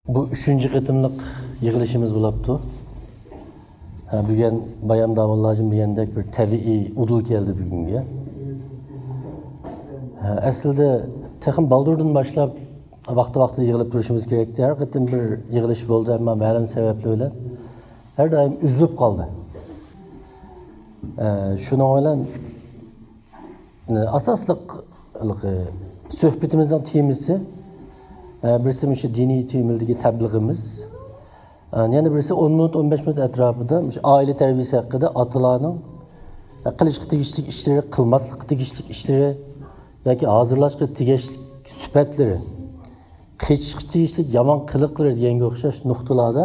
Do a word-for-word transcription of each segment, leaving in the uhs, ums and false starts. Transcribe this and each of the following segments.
بۇ ئۈچىنچى قېتىملىق يىغىلىشىمىز بولاپتۇ. ھە، بۈگۈن بايام داۋۇللاجىم دېگەندەك بىر تەبىئىي ئۇدۇل كەلدى بۈگۈنگە. ھە، ئەسلىدە تېخىمۇ بالدۇردىن باشلاپ ۋاقتى-ۋاقتىدا يىغىلىپ تۇرۇشىمىز كېرەكتى. ھەر قېتىم بىر يىغىلىش بولدى، ئەمما مەلۇم سەۋەبلەر بىلەن ھەر دائىم ئۈزۈلۈپ قالدى. ھە، شۇنىڭ بىلەن ئاساسلىق ھېلىقى سۆھبىتىمىزنىڭ تېمىسى، ئە، بىرسى مۇشۇ دىنىي تېمىلىدىكى تەبلىغىمىز. ئە، يەنە بىرسى ئون مىنۇت، ئون بەش مىنۇت ئەتراپىدا مۇشۇ ئائىلە تەربىيىسى ھەققىدە ئاتىلارنىڭ، ئە، قىلىشقا تېگىشلىك ئىشلىرى، قىلماسلىققا تېگىشلىك ئىشلىرى ياكى ھازىرلاشقا تېگىشلىك سۈپەتلىرى، قېچىشقا تېگىشلىك يامان قىلىقلىرى دېگەنگە ئوخشاش نۇقتىلاردا،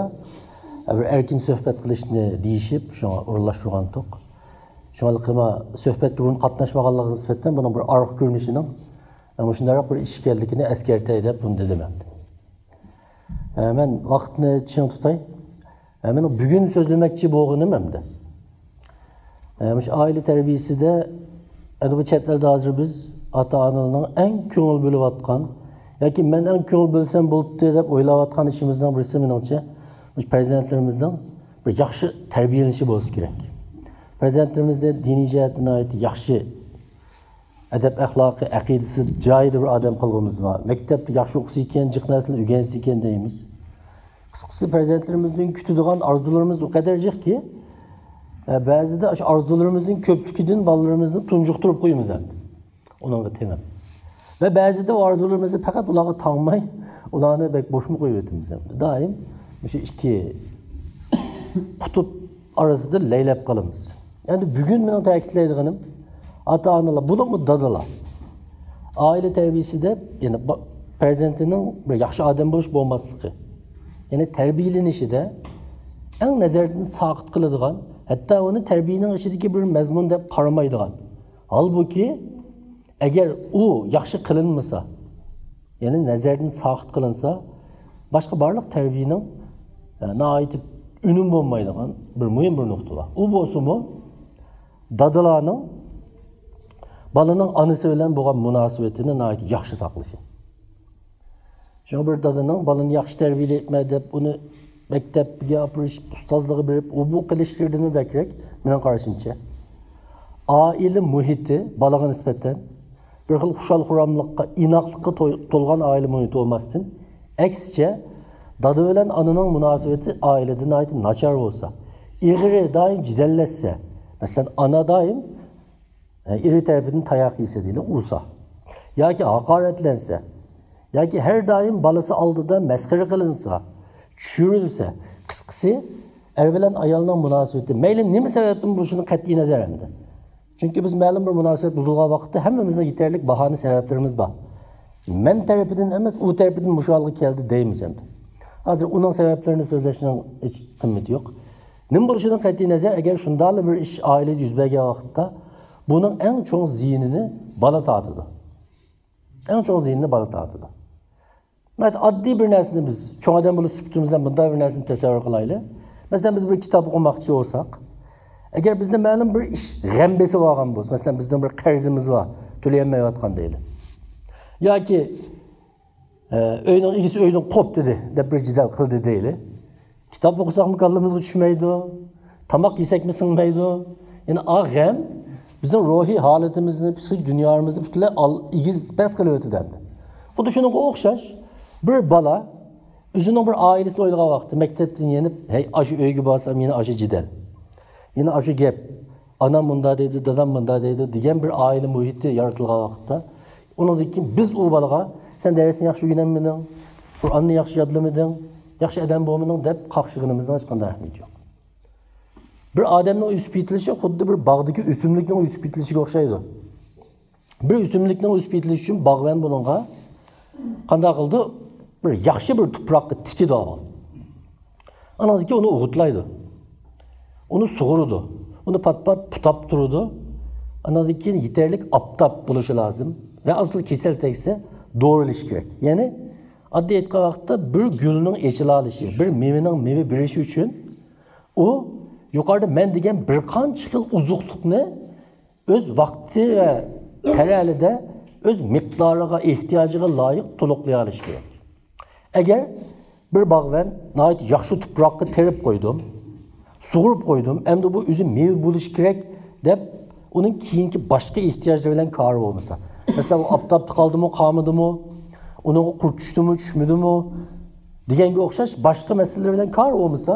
ئە، بىر ئەركىن سۆھبەت قىلىشنى دېيىشىپ، شۇڭا ئورۇنلاشتۇرغانتۇق. شۇڭا مانا سۆھبەتكە بۇرۇن قاتناشمىغانلىقىغا نىسبەتەن بۇنىڭ بىر ئارقا كۆرۈنۈشىنىڭ مۇشۇنداق بىر ئىش ئىكەنلىكىنى ئەسكەرتەي دەپ بۇنى دېدىم ئەمدى. ئە، مەن ۋاقىتنى چىڭ تۇتاي. ئە، مېنىڭ بۈگۈن سۆزلىمەكچى بولغىنىم ئەمدى، ئە، مۇشۇ ئائىلە تەربىيىسىدە، ئەمدى بۇ چەت ئەلدە ھازىر بىز ئاتا-ئانىلارنىڭ ئەڭ كۆڭۈل بۆلۈۋاتقان ياكى مەن ئەڭ كۆڭۈل بۆلسەم بولدى دەپ ئويلاۋاتقان ئىشىمىزنىڭ بىرسى مېنىڭچە مۇشۇ پەرزەنتلىرىمىزنىڭ بىر ياخشى تەربىيەلىنىشى بولسا كېرەك. پەرزەنتلىرىمىزنى دىنىي جەھەتتىن ناھايىتى ياخشى ئەدەپ-ئەخلاقى، ئەقىدىسى جايىدا بىر ئادەم قىلغۇمىز بار. مەكتەپتە ياخشى ئوقۇسا ئىكەن، جىق نەرسىنى ئۆگەنسە ئىكەن دەيمىز. قىسقىسى، پەرزەنتلىرىمىزدىن كۈتىدىغان ئارزۇلىرىمىز ئۇ قەدەر جىقكى، ئە، بەزىدە ئاشۇ ئارزۇلىرىمىزنىڭ كۆپلۈكىدىن بالىلىرىمىزنى تۇنجۇقتۇرۇپ قويىمىز ئەمدى. ئۇنىڭغا تېڭىپ. ۋە بەزىدە ئۇ ئارزۇلىرىمىزنى پەقەت ئۇلارغا تاڭماي، ئۇلارنى بەك بوشمۇ قويۇۋېتىمىز ئەمدى. دائىم مۇشۇ ئىككى قۇتۇپ ئارىسىدا لەيلەپ قالىمىز. ئەمدى بۈگۈن مېنىڭ تەكىتلەيدىغىنىم، ئاتا-ئانىلار، بولۇپمۇ دادىلار ئائىلە تەربىيىسىدە، يەنى با-، پەرزەنتىنىڭ بىر ياخشى ئادەم بولۇش بولماسلىقى، يەنى تەربىيەلىنىشىدە ئەڭ نەزەردىن ساقىت قىلىدىغان، ھەتتا ئۇنى تەربىيەنىڭ ئىچىدىكى بىر مەزمۇن دەپ قارىمايدىغان، ھالبۇكى، ئەگەر ئۇ ياخشى قىلىنمىسا، يەنى نەزەردىن ساقىت قىلىنسا، باشقا بارلىق تەربىيەنىڭ، ئە، ناھايىتى ئۈنۈم بولمايدىغان بىر مۇھىم بىر نۇقتا بار. ئۇ بولسىمۇ، دادىلارنىڭ بالىنىڭ ئانىسى بىلەن بولغان مۇناسىۋىتىنى ناھايىتى ياخشى ساقلىشى. شۇڭا بىر دادىنىڭ بالىنى ياخشى تەربىيەلەيمەن دەپ، ئۇنى مەكتەپكە ئاپىرىش، ئۇستازلىققا بېرىپ، ئۇ بۇ قىلىشلىرىدىنمۇ بەكرەك، مېنىڭ قارىشىمچە، ئائىلە مۇھىتى بالىغا نىسبەتەن بىر خىل خۇشال-خۇراملىققا، ئىناقلىققا توي-، تولغان ئائىلە مۇھىتى بولماستىن، ئەكسىچە، دادا بىلەن ئانىنىڭ مۇناسىۋىتى ئائىلىدە ناھايىتى ناچار بولسا، ئېغىرى دائىم جېدەللەشسە، مەسىلەن، ئانا دائىم ئېرى تەرىپىدىن تاياق يېسە دەيلى، ئۇرسا ياكى ھاقارەتلەنسە ياكى ھەر دائىم بالىسى ئالدىدا مەسخىرە قىلىنسا، چۈشۈرۈلسە، قىسقىسى، ئەر بىلەن ئايالنىڭ مۇناسىۋىتى مەيلى نېمە سەۋەبتىن بولۇشىدىن قەتئىينەزەر ئەمدى. چۈنكى بىز مەلۇم بىر مۇناسىۋەت بۇزۇلغان ۋاقىتتا ھەممىمىزنىڭ يېتەرلىك باھانە سەۋەبلىرىمىز بار. مەن تەرىپىدىن ئەمەس، ئۇ تەرىپىدىن مۇشۇ ھالغا كەلدى دەيمىز ئەمدى. ھازىر ئۇنىڭ سەۋەبلىرىنى سۆزلەشنىڭ ھېچ قىممىتى يوق. نېمە بولۇشىدىن قەتئىينەزەر، ئەگەر شۇنداقلا بىر ئىش ئائىلىدە يۈز بەرگەن ۋاقىتتا، بۇنىڭ ئەڭ چوڭ زىيىنىنى بالا تارتىدۇ. ئەڭ چوڭ زىيىنىنى بالا تارتىدۇ. ناھايىتى ئاددىي بىر نەرسىنى بىز، چوڭ ئادەم بولۇش سۈپىتىمىزدە بۇنداق بىر نەرسىنى تەسەۋۋۇر قىلايلى. مەسىلەن، بىز بىر كىتاب ئوقۇماقچى بولساق، ئەگەر بىزنى مەلۇم بىر ئىش غەم بېسىپ ئالغان بولسا، مەسىلەن، بىزنىڭ بىر قەرزىمىز بار، تۆلىيەلمەيۋاتقان دەيلى. ياكى، ئە، ئۆينىڭ ئىگىسى ئۆيدىن قوپ دېدى، دەپ بىر جېدەل قىلدى دەيلى. كىتاب ئوقۇساقمۇ كاللىمىزغا چۈشمەيدۇ، تاماق يېسەكمۇ سىڭمەيدۇ. يەنى ئا غەم بىزنىڭ روھىي ھالىتىمىزنى، پسىخىك دۇنيامىزنى پۈتۈنلەي ئال-، ئېگىز پەس قىلىۋېتىدۇ ئەمدى. خۇددى شۇنىڭغا ئوخشاش، بىر بالا ئۆزىنىڭ بىر ئائىلىسىنى ئويلىغان ۋاقتى، مەكتەپتىن يېنىپ، ھەي، ئاشۇ ئۆيگە بارسام يەنە ئاشۇ جېدەل، يەنە ئاشۇ گەپ، ئانام مۇنداق دەيدۇ، دادام مۇنداق دەيدۇ دېگەن بىر ئائىلە مۇھىتى يارىتىلغان ۋاقىتتا، ئۇنىڭدىن كېيىن بىز ئۇ بالىغا، سەن دەرسنى ياخشى ئۆگىنەلمىدىڭ، قۇرئاننى ياخشى يادلىمىدىڭ، ياخشى ئادەم بولمىدىڭ دەپ قاقشىغىنىمىزنىڭ ھېچقانداق ئەھمىيىتى يوق. بىر ئادەمنىڭ ئۆسۈپ يېتىلىشى خۇددى بىر باغدىكى ئۆسۈملۈكنىڭ ئۆسۈپ يېتىلىشىگە ئوخشايدۇ. بىر ئۆسۈملۈكنىڭ ئۆسۈپ يېتىلىشى ئۈچۈن باغۋەن بۇنىڭغا قانداق قىلىدۇ؟ بىر ياخشى بىر تۇپراققا تىكىدۇ ئاۋۋال. ئانىڭدىن كېيىن ئۇنى ئوغۇتلايدۇ. ئۇنى سۇغۇرىدۇ. ئۇنى پات-پات پۇتاپ تۇرىدۇ. ئانىڭدىن كېيىن يېتەرلىك ئاپتاپ بولۇشى لازىم. ۋە ئاز تولا كېسەل تەگسە دورىلىشى كېرەك. يەنى ئاددىي ئېيتقان ۋاقىتتا بىر گۈلنىڭ ئېچىلالىشى، بىر مېۋىنىڭ مېۋە بېرىشى ئۈچۈن ئۇ يۇقىرىدا مەن دېگەن بىر قانچە خىل ئوزۇقلۇقنى ئۆز ۋاقتى ۋە تەرەلىدە ئۆز مىقدارىغا، ئېھتىياجىغا لايىق تولۇقلىيالىشى كېرەك. ئەگەر بىر باغۋەن ناھايىتى ياخشى تۇپراققا تېرىپ قويدۇم، سۇغۇرۇپ قويدۇم، ئەمدى بۇ ئۆزى مېۋە بولۇشى كېرەك دەپ، ئۇنىڭ كېيىنكى باشقا ئېھتىياجلىرى بىلەن كارى بولمىسا، مەسىلەن، ئۇ ئاپتاپتا قالدىمۇ، قالمىدىمۇ، ئۇنىڭغا قۇرت چۈشتىمۇ، چۈشمىدىمۇ دېگەنگە ئوخشاش باشقا مەسىلىلەر بىلەن كارى بولمىسا،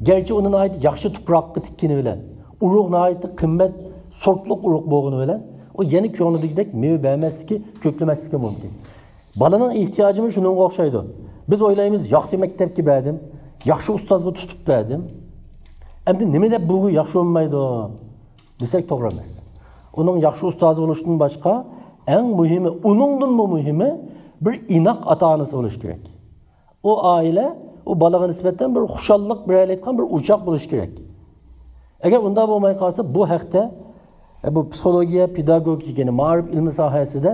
گەرچە ئۇنى ناھايىتى ياخشى تۇپراققا تىككىنى بىلەن، ئۇرۇق ناھايىتى قىممەت سورتلۇق ئۇرۇق بولغىنى بىلەن، ئۇ يەنە كۆڭلىدىكىدەك مېۋە بەرمەسلىكى، كۆكلىمەسلىكى مۇمكىن. بالىنىڭ ئېھتىياجىمۇ شۇنىڭغا ئوخشايدۇ. بىز ئويلايمىز، ياخشى مەكتەپكە بەردىم، ياخشى ئۇستازغا تۇتۇپ بەردىم. ئەمدى نېمە دەپ بۇ ياخشى بولمايدۇ دېسەك توغرا ئەمەس. ئۇنىڭ ياخشى ئۇستازى بولۇشتىن باشقا، ئەڭ مۇھىمى، ئۇنىڭدىنمۇ مۇھىمى، بىر ئىناق ئاتا-ئانىسى بولۇشى كېرەك. ئۇ ئائىلە، ئۇ بالىغا نىسبەتەن بىر خۇشاللىق بېرەلەيدىغان بىر ئوچاق بولۇشى كېرەك. ئەگەر ئۇنداق بولماي قالسا، بۇ ھەقتە، ئە، بۇ پسىخولوگىيە، پېداگوگىكا، يەنى مائارىپ ئىلمى ساھەسىدە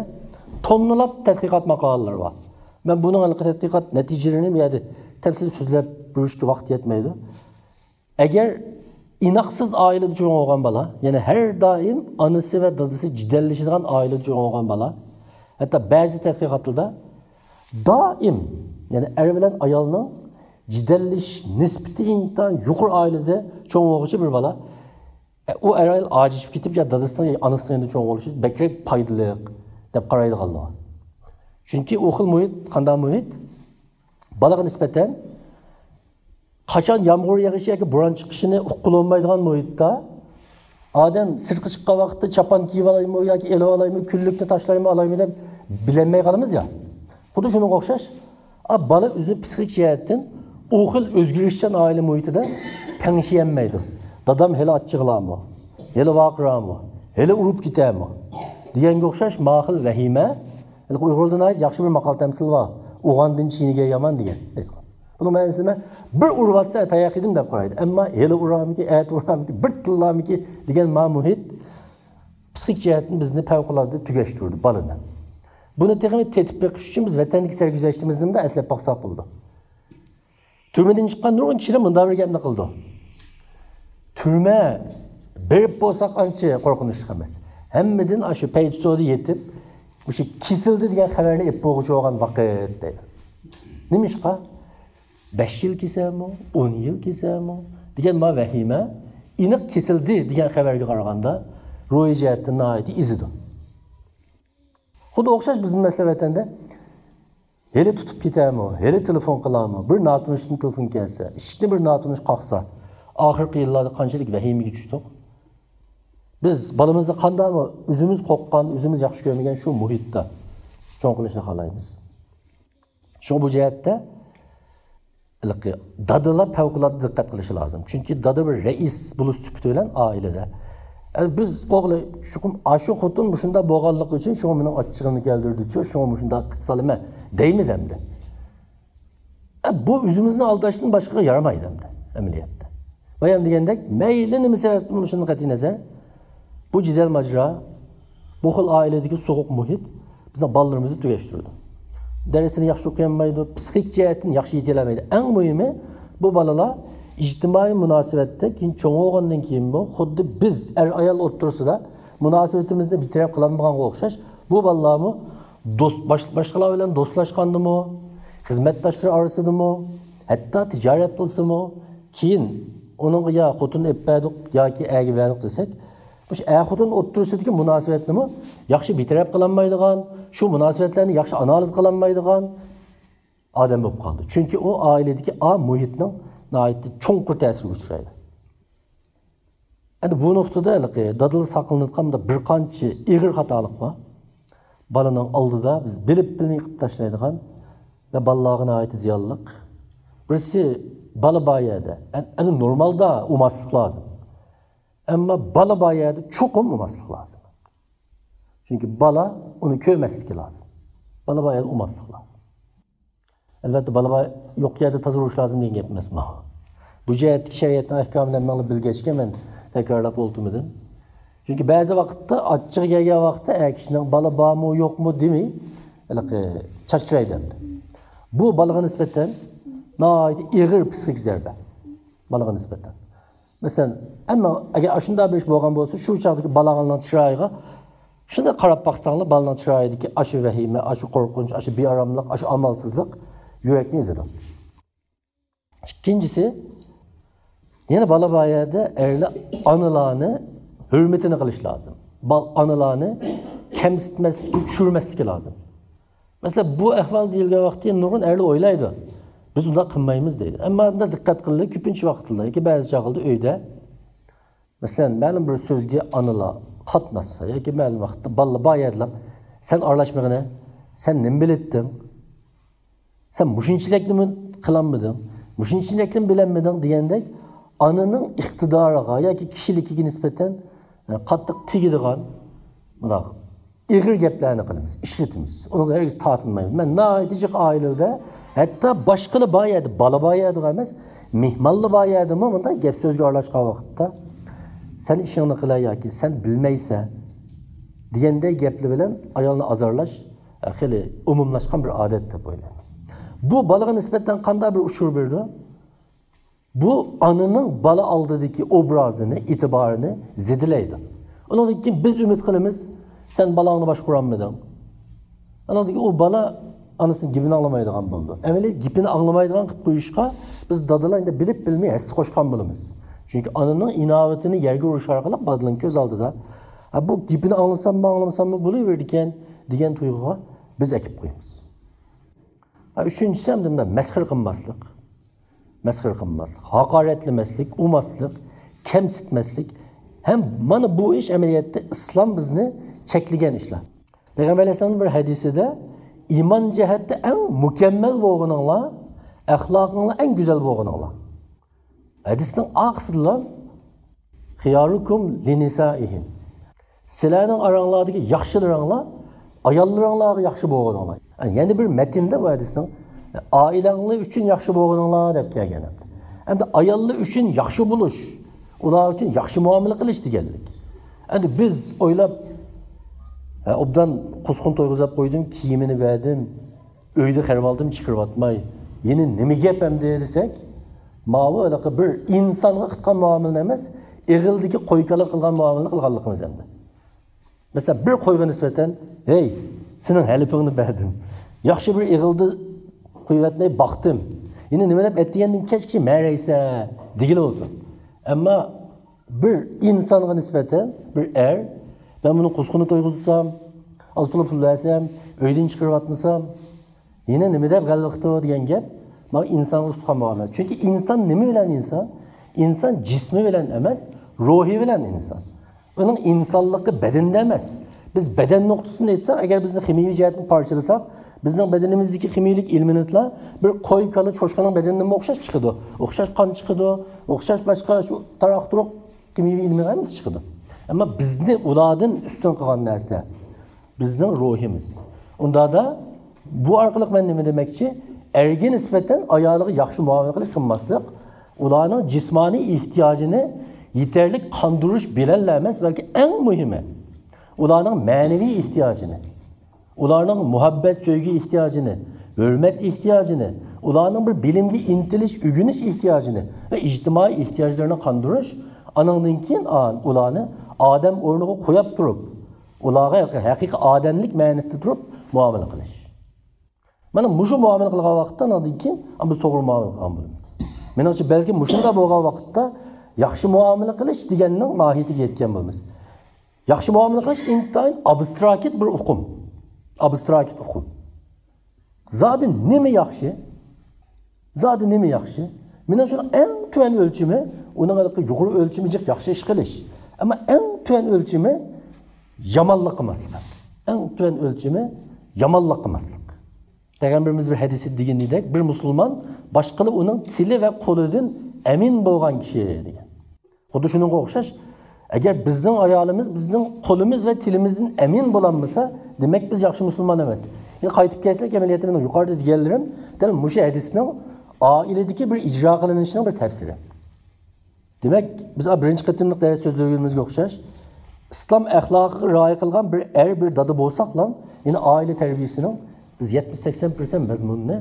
توننىلاپ تەتقىقات ماقالىلىرى بار. مەن بۇنىڭ ھېلىقى تەتقىقات نەتىجىلىرىنى بۇ يەردە تەپسىلىي سۆزلەپ بېرىشكە ۋاقىت يەتمەيدۇ. ئەگەر ئىناقسىز ئائىلىدە چوڭ بولغان بالا، يەنى ھەر دائىم ئانىسى ۋە دادىسى جېدەللىشىدىغان ئائىلىدە چوڭ بولغان بالا، ھەتتا بەزى تەتقىقاتلاردا دائىم، يەنى ئەر بىلەن ئايالنىڭ جېدەللىشىش نىسبىتى ئىنتايىن يۇقىرى ئائىلىدە چوڭ بولغۇچى بىر بالا، ئۇ ئەر ئايال ئاجىزىشىپ كېتىپ يا دادىسىنىڭ، يا ئانىسىنىڭ يېنىدا چوڭ بولۇشى بەكرەك پايدىلىق دەپ قارايدىغانلار. چۈنكى ئۇ خىل مۇھىت، قانداق مۇھىت؟ بالىغا نىسبەتەن قاچان يامغۇر يېغىشى ياكى بوران چىقىشىنى ئۇققىلى بولمايدىغان مۇھىتتا، ئادەم سىرتقا چىققان ۋاقىتتا چاپان كىيىۋالايمۇ ياكى ئېلىۋالايمۇ، كۈنلۈكنى تاشلايمۇ، ئالايمۇ دەپ بىلەلمەي قالىمىز يا. خۇددى شۇنىڭغا ئوخشاش، ئا، بالا ئۆزى پسىخىك جەھەتتىن ئۇ خىل ئۆزگىرىشچان ئائىلە مۇھىتىدا تەڭشىيەلمەيدۇ. دادام ھېلى ئاچچىقلارمۇ، ھېلى ۋارقىرارمۇ، ھېلى ئۇرۇپ كېتەرمۇ دېگەنگە ئوخشاش ما خىل ۋەھىمە. ھېلىقى ئۇيغۇردا ناھايىتى ياخشى بىر ماقال تەمسىل بار. «ئوغاندىن چىينىگەن يامان» دېگەن. بۇنىڭ مەنىسى نېمە؟ بىر ئۇرۇۋاتسا، تاياق يېدىم دەپ قارايدۇ. ئەمما ھېلى ئۇرامىكى، ئەتە ئۇرامىكى، بىر تىللامىكى دېگەن ما مۇھىت پسىخىك جەھەتتىن بىزنى پەۋقۇلئاددە تۈگەشتۈرىدۇ بالىنى. بۇنى تېخىمۇ تېتىپ بېقىش ئۈچۈن بىز ۋەتەندىكى سەرگۈزەشتىمىزنى ئەسلەپ باقساق بولىدۇ. تۈرمىدىن چىققان نۇرغۇن كىشىلەر مۇنداق بىر گەپنى قىلىدۇ. تۈرمە بېرىپ بولساق ئانچە قورقۇنچلۇق ئەمەس. ھەممىدىن ئاشۇ پەيتۇسودا يېتىپ، مۇشۇ كېسىلدى دېگەن خەۋەرنى ئېلىپ بولغۇچى بولغان ۋاقىت دەيدۇ. نېمىشقا؟ بەش يىل كېسەمۇ، ئون يىل كېسەمۇ دېگەن ما ۋەھىمە ئېنىق كېسىلدى دېگەن خەۋەرگە قارىغاندا روھىي جەھەتتىن ناھايىتى ئېزىدۇ. خۇددى ئوخشاش بىزنىڭ مەسىلە ۋەتەندە ھېلى تۇتۇپ كېتەرمۇ، ھېلى تېلېفون قىلارمۇ، بىر ناتونۇشتىن تېلېفون كەلسە، ئىشىكنى بىر ناتونۇش قاقسا، ئاخىرقى يىللاردا قانچىلىك ۋەھىمىگە چۈشتۇق. بىز بالىمىزنى قانداقمۇ ئۆزىمىز قورققان، ئۆزىمىز ياخشى كۆرمىگەن شۇ مۇھىتتا چوڭ قىلىشنى خالايمىز. شۇڭا بۇ جەھەتتە ھېلىقى دادىلار پەۋقۇلئاددە دىققەت قىلىشى لازىم. چۈنكى دادا بىر رەئىس بولۇش سۈپىتى بىلەن ئائىلىدە، ئە، بىز ئوغلى چوقۇم ئاشۇ خوتۇن مۇشۇنداق بولغانلىقى ئۈچۈن شۇڭا مېنىڭ ئاچچىقىمنى كەلتۈردىچۇ، شۇڭا مۇشۇنداق قىلىپ سالىمەن دەيمىز ئەمدى. ئە، بۇ ئۆزىمىزنى ئالداشتىن باشقىغا يارىمايدۇ ئەمدى ئەمەلىيەتتە. بايام دېگەندەك، مەيلى نېمە سەۋەبتىن بولۇشىدىن قەتئىينەزەر، بۇ جېدەل ماجىرا، بۇ خىل ئائىلىدىكى سوغۇق مۇھىت بىزنىڭ بالىلىرىمىزنى تۈگەشتۈرىدۇ. دەرسىنى ياخشى ئوقۇيالمايدۇ، پسىخىك جەھەتتىن ياخشى يېتىلەلمەيدۇ. ئەڭ مۇھىمى، بۇ بالىلار ئىجتىمائىي مۇناسىۋەتتە كېيىن چوڭ بولغاندىن كېيىنمۇ خۇددى بىز ئەر-ئايال ئوتتۇرىسىدا مۇناسىۋىتىمىزنى بىر تەرەپ قىلالمىغانغا ئوخشاش، بۇ بالىلارمۇ دوست، باش-، باشقىلار بىلەن دوستلاشقاندىمۇ، خىزمەتداشلىرى ئارىسىدىمۇ، ھەتتا تىجارەت قىلسىمۇ، كېيىن ئۇنىڭغا يا خوتۇن ئېلىپ بەردۇق ياكى ئەرگە بەردۇق دېسەك، مۇشۇ ئەر-خوتۇن ئوتتۇرىسىدىكى مۇناسىۋەتنىمۇ ياخشى بىر تەرەپ قىلالمايدىغان، شۇ مۇناسىۋەتلەرنى ياخشى ئانالىز قىلالمايدىغان ئادەم بولۇپ قالىدۇ. چۈنكى ئۇ ئائىلىدىكى ئا مۇھىتنىڭ ناھايىتى چوڭقۇر تەسىرىگە ئۇچرايدۇ. ئەمدى بۇ نۇقتىدا ھېلىقى دادىلار ساقلىنىۋاتقان مۇنداق بىر قانچە ئېغىر خاتالىق بار. بالىنىڭ ئالدىدا بىز بىلىپ بىلمەي قىلىپ تاشلايدىغان ۋە بالىلارغا ناھايىتى زىيانلىق. بىرسى، بالا بار يەردە، ئە-، ئەمدى نورمالدا ئۇرماسلىق لازىم. ئەمما بالا بار يەردە چوقۇم ئۇرماسلىق لازىم. چۈنكى بالا ئۇنى كۆرمەسلىكى لازىم. بالا بار يەردە ئۇرماسلىق لازىم. ئەلۋەتتە، بالا بار يوق يەردە تازا ئۇرۇش لازىم دېگەن گەپ ئەمەس بۇ. بۇ جەھەتتىكى شەرىئەتنىڭ ئەھكامىنى ھەممەڭلار بىلگەچكە مەن تەكرارلاپ ئولتۇرمىدىم. چۈنكى بەزى ۋاقىتتا ئاچچىقى كەلگەن ۋاقىتتا ئەر كىشىنىڭ بالا بارمۇ يوقمۇ دېمەي، ھېلىقى چاچرايدۇ ئەمدى. بۇ بالىغا نىسبەتەن ناھايىتى ئېغىر پسىخىك زەربە. بالىغا نىسبەتەن. مەسىلەن، ئەمما ئەگەر ئاشۇنداق بىر ئىش بولغان بولسا، شۇ چاغدىكى بالاڭنىڭ چىرايىغا شۇنداق قاراپ باقساڭلار، بالىنىڭ چىرايىدىكى ئاشۇ ۋەھىمە، ئاشۇ قورقۇنچ، ئاشۇ بىئاراملىق، ئاشۇ ئامالسىزلىق يۈرەكنى ئېزىدۇ. ئىككىنچىسى، يەنە بالا بار يەردە ئەرلەر ئانىلارنى ھۆرمىتىنى قىلىش لازىم. بال-، ئانىلارنى كەمسىتمەسلىكى، چۈشۈرمەسلىكى لازىم. مەسىلەن، بۇ ئەھۋال دېيىلگەن ۋاقىتتا نۇرغۇن ئەرلەر ئويلايدۇ، بىز ئۇنداق قىلمايمىز دەيدۇ. ئەمما بۇنداق دىققەت قىلىڭلار، كۆپىنچە ۋاقىتلاردا ياكى بەزى چاغلاردا ئۆيدە، مەسىلەن، مەلۇم بىر سۆزگە ئانىلار قاتناشسا ياكى مەلۇم ۋاقىتتا بالىلار بار يەردىلا، سەن ئارىلاشمىغىنە، سەن نېمە بىلەتتىڭ؟ سەن مۇشۇنچىلىكنىمۇ قىلالمىدىڭ، مۇشۇنچىلىكنى بىلەلمىدىڭ دېگەندەك ئانىنىڭ ئىقتىدارىغا ياكى كىشىلىكىگە نىسبەتەن، ئە، قاتتىق تېگىدىغان، مۇنداق ئېغىر گەپلەرنى قىلىمىز، ئىشلىتىمىز. ئۇنىڭغا ھەرگىز تارتىنمايمىز. مەن ناھايىتى جىق ئائىلىلەردە، ھەتتا باشقىلا بار يەردە، بالا بار يەردىغۇ ئەمەس، مېھمانلا بار يەردىمۇ مۇنداق گەپ سۆزگە ئارىلاشقان ۋاقىتتا، سەن ئىشىڭنى قىلە ياكى سەن بىلمەيسەن دېگەندەك گەپلەر بىلەن ئايالنى ئازارلاش خېلى ئومۇملاشقان بىر ئادەت دەپ ئويلايمەن. بۇ بالىغا نىسبەتەن قانداق بىر ئۇچۇر بېرىدۇ؟ بۇ ئانىنىڭ بالا ئالدىدىكى ئوبرازىنى، ئېتىبارىنى زېدىلەيدۇ. ئۇنىڭدىن كېيىن بىز ئۈمىد قىلىمىز، سەن بالاڭنى باشقۇرالمىدىڭ. ئۇنىڭدىن كېيىن ئۇ بالا ئانىسىنىڭ گېپىنى ئاڭلىمايدىغان بولىدۇ. ئەمەلىيەتتە گېپىنى ئاڭلىمايدىغان قىلىپ قويۇشقا بىز دادىلار ئەمدى بىلىپ بىلمەي ھەسسە قوشقان بولىمىز. چۈنكى ئانىنىڭ ئىناۋىتىنى يەرگە ئۇرۇش ئارقىلىق بالىنىڭ كۆز ئالدىدا، ھە، بۇ گېپىنى ئاڭلىساممۇ، ئاڭلىمىساممۇ بولۇۋېرىدىكەن دېگەن تۇيغۇغا بىز ئەكىپ قويىمىز. ھە، ئۈچىنچىسى، ئەمدى مۇنداق مەسخىرە قىلماسلىق. مەسخىرە قىلماسلىق، ھاقارەتلىمەسلىك، ئۇماسلىق، كەمسىتمەسلىك. ھەم مانا بۇ ئىش ئەمەلىيەتتە ئىسلام بىزنى چەكلىگەن ئىشلار. پەيغەمبەر ئەلەيھىسسالامنىڭ بىر ھەدىسىدە، ئىمان جەھەتتە ئەڭ مۇكەممەل بولغىنىڭلار، ئەخلاقىڭلار ئەڭ گۈزەل بولغىنىڭلار. ھەدىسنىڭ ئارقىسىدىلا، خىيارۇكۇم لىنىسائىھىم. سىلەرنىڭ ئاراڭلاردىكى ياخشىلىرىڭلار ئاياللىرىڭلارغا ياخشى بولغىنىڭلار. يەنە بىر مەتندە بۇ ھەدىسنىڭ ئائىلەڭلار ئۈچۈن ياخشى بولغىنىڭلار دەپ كەلگەن. ئەمدى ئاياللار ئۈچۈن ياخشى بولۇش، ئۇلار ئۈچۈن ياخشى مۇئامىلە قىلىش دېگەنلىك. ئەمدى بىز ئويلاپ، ھە، ئوبدان قۇزغۇن تويغۇزۇپ قويدۇم، كىيىمىنى بەردىم، ئۆيدە قىلىۋالدىم، چىقىرىۋاتماي. يەنە نېمە گەپ ئەمدى دېسەك، ماۋۇ ھېلىقى بىر ئىنسانغا قىلغان مۇئامىلىنى ئەمەس، ئېغىلدىكى قوي-كالا قىلغان مۇئامىلىنى قىلغانلىقىمىز ئەمدى. مەسىلەن، بىر قويغا نىسبەتەن، ھەي، سېنىڭ ھەلىپىڭنى بەردىم. ياخشى بىر ئېغىلدا قويۇۋەتمەي باقتىم. يەنە نېمە دەپ ئەتىگەندىن كەچكىچە مەرەيسە دېگىلى بولىدۇ. ئەمما بىر ئىنسانغا نىسبەتەن بىر ئەر، مەن بۇنى قۇزغۇنى تويغۇزسام، ئاز-تولا پۇل بەرسەم، ئۆيدىن چىقىرىۋاتمىسام، يەنە نېمە دەپ غەلۋە قىلىدۇ دېگەن گەپ، مانا ئىنسانغا تۇتقان مۇئامىلە. چۈنكى ئىنسان نېمە بىلەن ئىنسان؟ ئىنسان جىسمى بىلەن ئەمەس، روھى بىلەن ئىنسان. ئۇنىڭ ئىنسانلىقى بەدەندە ئەمەس. بىز بەدەن نۇقتىسىدىن ئېيتساق، ئەگەر بىزنى خىمىيىۋى جەھەتتىن پارچىلىساق، بىزنىڭ بەدىنىمىزدىكى خىمىيىلىك ئېلېمېنتلار بىر قوي، كالا، چوشقىنىڭ بەدىنىدىنمۇ ئوخشاش چىقىدۇ. ئوخشاش قان چىقىدۇ، ئوخشاش باشقا شۇ تاراق-تۇرۇق خىمىيىۋى ئېلېمېنتلار ھەممىسى چىقىدۇ. ئەمما بىزنى ئۇلاردىن ئۈستۈن قىلغان نەرسە بىزنىڭ روھىمىز. ئۇندادا بۇ ئارقىلىق مەن نېمە دېمەكچى؟ ئەرگە نىسبەتەن ئايالىغا ياخشى مۇئامىلە قىلىش، قىلماسلىق، ئۇلارنىڭ جىسمانىي ئېھتىياجىنى يېتەرلىك قاندۇرۇش بىلەنلا ئەمەس، بەلكى ئەڭ مۇھىمى، ئۇلارنىڭ مەنىۋى ئېھتىياجىنى، ئۇلارنىڭ مۇھەببەت، سۆيگۈ ئېھتىياجىنى، ھۆرمەت ئېھتىياجىنى، ئۇلارنىڭ بىر بىلىمگە ئىنتىلىش، ئۆگىنىش ئېھتىياجىنى ۋە ئىجتىمائىي ئېھتىياجلىرىنى قاندۇرۇش، ئانىڭدىن كېيىن ئا-، ئۇلارنى ئادەم ئورنىغا قويۇپ تۇرۇپ، ئۇلارغا ھەقىقىي ئادەملىك مەنىسىدە تۇرۇپ مۇئامىلە قىلىش. مانا مۇشۇ مۇئامىلە قىلغان ۋاقىتتا ئاندىن كېيىن بىز توغرا مۇئامىلە قىلغان بولىمىز. مېنىڭچە، بەلكى مۇشۇنداق بولغان ۋاقىتتا ياخشى مۇئامىلە قىلىش دېگەننىڭ ماھىيىتىگە يەتكەن بولىمىز. ياخشى مۇئامىلە قىلىش ئىنتايىن ئابستراكت بىر ئۇقۇم. ئابستراكت ئۇقۇم. زادى نېمە ياخشى؟ زادى نېمە ياخشى؟ مېنىڭ شۇنىڭ ئەڭ تۆۋەن ئۆلچىمى، ئۇنىڭ ھېلىقى يۇقىرى ئۆلچىمى جىق ياخشى ئىش قىلىش. ئەمما ئەڭ تۆۋەن ئۆلچىمى يامانلىق قىلماسلىق. ئەڭ تۆۋەن ئۆلچىمى يامانلىق قىلماسلىق. پەيغەمبىرىمىز بىر ھەدىسىدە دېگىنىدەك، بىر مۇسۇلمان باشقىلار ئۇنىڭ تىلى ۋە قولىدىن ئەمىن بولغان كىشى دېگەن. خۇددى شۇنىڭغا ئوخشاش، ئەگەر بىزنىڭ ئايالىمىز بىزنىڭ قولىمىز ۋە تىلىمىزدىن ئەمىن بولالمىسا، دېمەك، بىز ياخشى مۇسۇلمان ئەمەس. يەنە قايتىپ كەلسەك، ئەمەلىيەتتە مېنىڭ يۇقىرىدا دېگەنلىرىم دەل مۇشۇ ھەدىسنىڭ ئائىلىدىكى بىر ئىجرا قىلىنىشىنىڭ بىر تەپسىرى. دېمەك، بىز بىرىنچى قېتىملىق دەرس سۆزلىگىنىمىزگە ئوخشاش، ئىسلام ئەخلاقىغا رىئايە قىلغان بىر ئەر، بىر دادا بولساقلا، يەنە ئائىلە تەربىيەسىنىڭ بىز يەتمىش سەكسەن پىرسەنت مەزمۇنىنى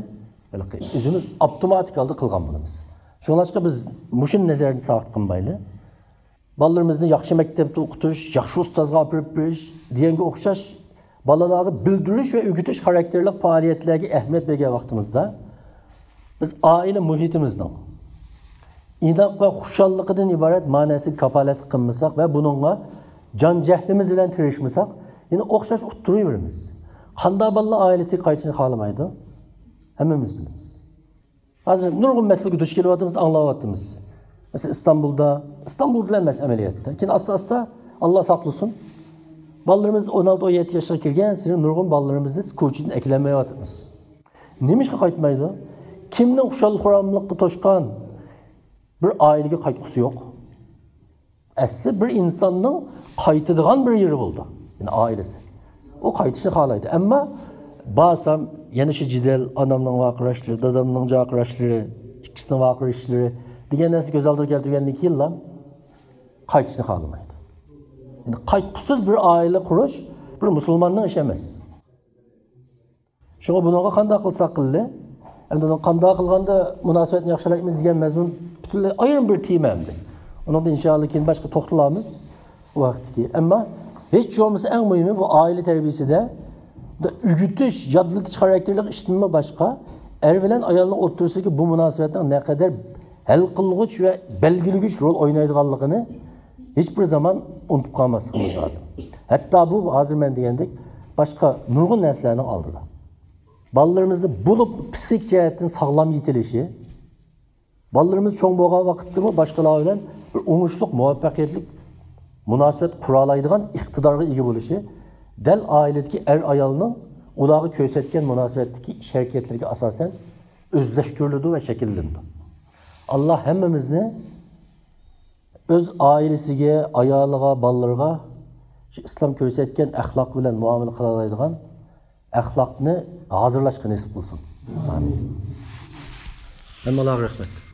ئۆزىمىز ئاپتوماتىك ھالدا قىلغان بولىمىز. شۇڭلاشقا بىز مۇشۇنى نەزەردىن ساقىت قىلمايلى. بالىلىرىمىزنى ياخشى مەكتەپتە ئوقۇتۇش، ياخشى ئۇستازغا ئاپىرىپ بېرىش دېگەنگە ئوخشاش بالىلارغا بىلدۈرۈش ۋە ئۆگىتىش خاراكتېرلىك پائالىيەتلەرگە ئەھمىيەت بەرگەن ۋاقتىمىزدا، بىز ئائىلە مۇھىتىمىزنىڭ ئىناق ۋە خۇشاللىقىدىن ئىبارەت مەنىسىگە كاپالەتلىك قىلمىساق ۋە بۇنىڭغا جان جەھلىمىز بىلەن تىرىشمىساق، يەنە ئوخشاش ئۇتتۇرۇۋېرىمىز. قانداق بالىلار ئائىلىسىگە قايتىشنى خالىمايدۇ؟ ھەممىمىز بىلىمىز. ھازىر نۇرغۇن مەسىلىگە دۇچ كېلىۋاتىمىز، ئاڭلاۋاتىمىز. مەسىلەن، ئىستانبۇلدا، ئىستانبۇلدا ئەمەس ئەمەلىيەتتە. كېيىن ئاستا-ئاستا، ئاللا ساقلىسۇن، بالىلىرىمىز ئون ئالتە، ئون يەتتە ياشقا كىرگەن سېرى نۇرغۇن بالىلىرىمىزنى كوچىدىن ئەكېلەلمەيۋاتىمىز. نېمىشقا قايتمايدۇ؟ كىمنىڭ خۇشال-خۇراملىققا توشقان بىر ئائىلىگە قايتقۇسى يوق؟ ئەسلى بىر ئىنساننىڭ قايتىدىغان بىر يېرى بولىدۇ، يەنى ئائىلىسى. ئۇ قايتىشنى خالايدۇ. ئەمما بارسام، يەنە شۇ جېدەل، ئانامنىڭ ۋارقىراشلىرى، دادامنىڭ جارقىراشلىرى، ئىككىسىنىڭ ۋارقىرىشلىرى دېگەن نەرسە كۆز ئالدىغا كەلتۈرگەندىن كېيىنلا قايتىشنى خالىمايدۇ. يەنى قايتقۇسىز بىر ئائىلە قۇرۇش بىر مۇسۇلماننىڭ ئىشى ئەمەس. شۇڭا بۇنىڭغا قانداق قىلساق قىللى، ئەمدى بۇنى قانداق قىلغاندا مۇناسىۋەتنى ياخشىلايمىز دېگەن مەزمۇن پۈتۈنلەي ئايرىم بىر تېما ئەمدى. ئۇنىڭدا ئىنشائاللا كېيىن باشقا توختىلارمىز ئۇ ھەقتىكى. ئەمما ھېچ بولمىسا ئەڭ مۇھىمى بۇ ئائىلە تەربىيىسىدە ئۆگىتىش، يادلىتىش خاراكتېرلىك ئىشتىنمۇ باشقا، ئەر بىلەن ئايالنىڭ ئوتتۇرىسىدىكى بۇ مۇناسىۋەتنىڭ نەقەدەر ھەل قىلغۇچ ۋە بەلگىلىگۈچ رول ئوينايدىغانلىقىنى ھېچ بىر زامان ئۇنتۇپ قالماسلىقىمىز لازىم. ھەتتا بۇ ھازىر مەن دېگەندەك باشقا نۇرغۇن نەرسىلەرنىڭ ئالدىدا. بالىلىرىمىزنى بولۇپ پسىخىك جەھەتتىن ساغلام يېتىلىشى، بالىلىرىمىز چوڭ بولغان ۋاقىتتىمۇ باشقىلار بىلەن بىر ئوڭۇشلۇق، مۇۋەپپەقىيەتلىك مۇناسىۋەت قۇرالايدىغان ئىقتىدارغا ئىگە بولۇشى دەل ئائىلىدىكى ئەر-ئايالنىڭ ئۇلارغا كۆرسەتكەن مۇناسىۋەتتىكى ئىش-ھەرىكەتلىرىگە ئاساسەن ئۆزلەشتۈرۈلىدۇ ۋە شەكىللىنىدۇ. ئاللا ھەممىمىزنى ئۆز ئائىلىسىگە، ئايالىغا، بالىلىرىغا شۇ ئىسلام كۆرسەتكەن ئەخلاق بىلەن مۇئامىلە قىلالايدىغان ئەخلاقنى ھازىرلاشقا نېسىپ قىلسۇن. ئامىن. ھەممىڭلارغا رەھمەت.